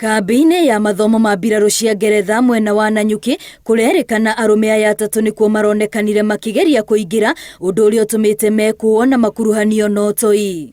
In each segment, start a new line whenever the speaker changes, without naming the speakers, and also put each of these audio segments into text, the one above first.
Kambĩ-inĩ ya mathomo ma mbirarũ cia Ngeretha mwena wa Nanyuki kũrerĩkana arũme aya atatũ nĩkuo maronekanire makĩgeria kũingĩra ũndũ ũrĩa ũtũmĩte mekũo na makuruhanio na ũtoi.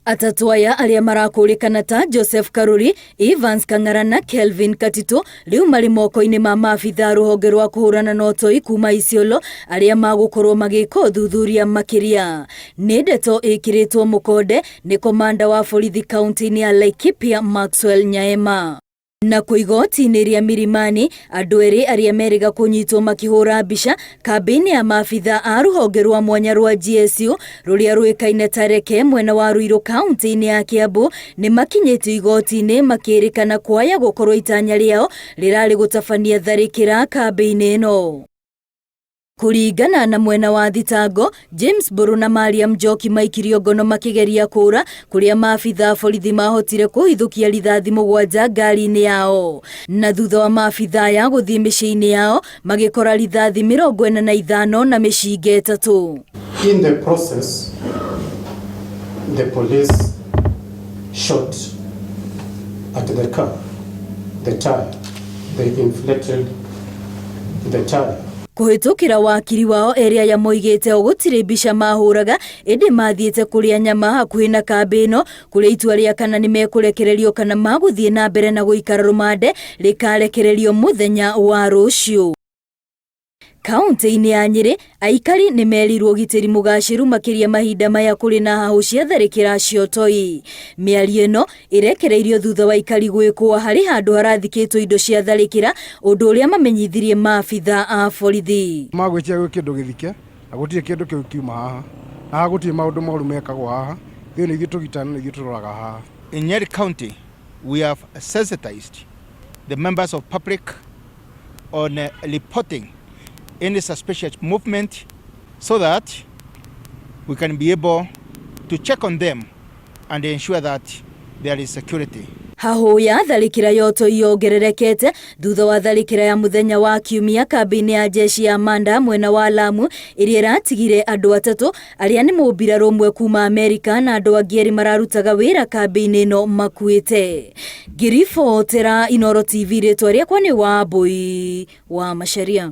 Atatũ aya arĩa marakũrĩkana ta Joseph Karuri, Evans Kang'ara na Kelvin Katitũ rĩu marĩ moko-inĩ ma maabitha rũhonge rwa kũhũrana na ũtoi kuma Isiolo arĩa magũkorwo magĩka ũthuthuria makĩria. Nĩ ndeto ĩkĩrĩtwo mũkonde nĩ komanda wa borithi kaunti-inĩ ya Laikipia Maxwell Nyaema. Na kũ igoti-inĩ rĩa Milimani, andũ erĩ arĩa merĩga kũnyitwo makĩhũra mbica kambĩ-inĩ ya maabitha a rũhonge rwa mwanya rwa GSU rũrĩa rũĩkaine ta Reke mwena wa Ruiru kaunti-inĩ ya Kiambu nĩ makinyĩtio igoti-inĩ makĩrĩkana kwaya gũkorwo itanya rĩao rĩrarĩ gũtabania tharĩkĩra kambĩ-inĩ ĩno. Kũringana na mwena wa thitango, James Mbũrũ na Mariam Njoki maikirio ngono makĩgeria kũũra kũrĩa maabitha a borithi mahotire kũhithũkia rithathi mũgwanja ngari-inĩ yao. Na thutha wa maabitha aya gũthiĩ mĩciĩ-inĩ yao magĩkora rithathi 45 na mĩcinga ĩtatũ.
In the process, the police shot at the car, the tire. They inflated the tire.
Kũhĩtũkĩra wakiri wao erĩ aya moigĩte o gũtirĩ mbica mahũraga ĩndĩ mathiĩte kũrĩa nyama hakuhĩ na kambĩ ĩno kũrĩa itua rĩa kana nĩ mekũrekererio kana magũthiĩ na mbere na gũikara rũmande rĩkarekererio mũthenya wa rũciũ. Kauntĩ-inĩ ya Nyĩrĩ, aikari nĩ merirwo ũgitĩri mũgacĩru makĩria mahinda maya kũrĩ na hahũ cia tharĩkĩra cia ũtoi. Mĩario ĩno ĩrekereirio thutha wa aikari gwĩkũa harĩ handũ harathikĩtwo indo cia tharĩkĩra, ũndũ ũrĩa mamenyithirie maabitha a borithi.
Magwĩtia gwĩ kĩndũ gĩthike na gũtirĩ kĩndũ kĩu kiuma haha na haha gũtirĩ maũndũ moru mekagwo haha ithuĩ nĩ ithuĩ tũgitana nĩ ithuĩ tũroraga haha.
In Nyeri County, we have sensitized the members of public on reporting any suspicious movement so that we can be able to check on them and ensure that there is security.
Hahũ ya tharĩkĩra ya ũtoi yongererekete thutha wa tharĩkĩra ya mũthenya wa Kiumia kambĩ-inĩ ya jeshi ya Manda mwena wa Lamu ĩrĩa ĩratigire andũ atatũ arĩa nĩ mũmbirarũ ũmwe kuma Amerika na andũ angĩ erĩ mararutaga wĩra kambĩ-inĩ ĩno makuĩte. Ngĩribotera Inooro TV rĩtwa rĩakwa nĩ Wambũi wa Macharia.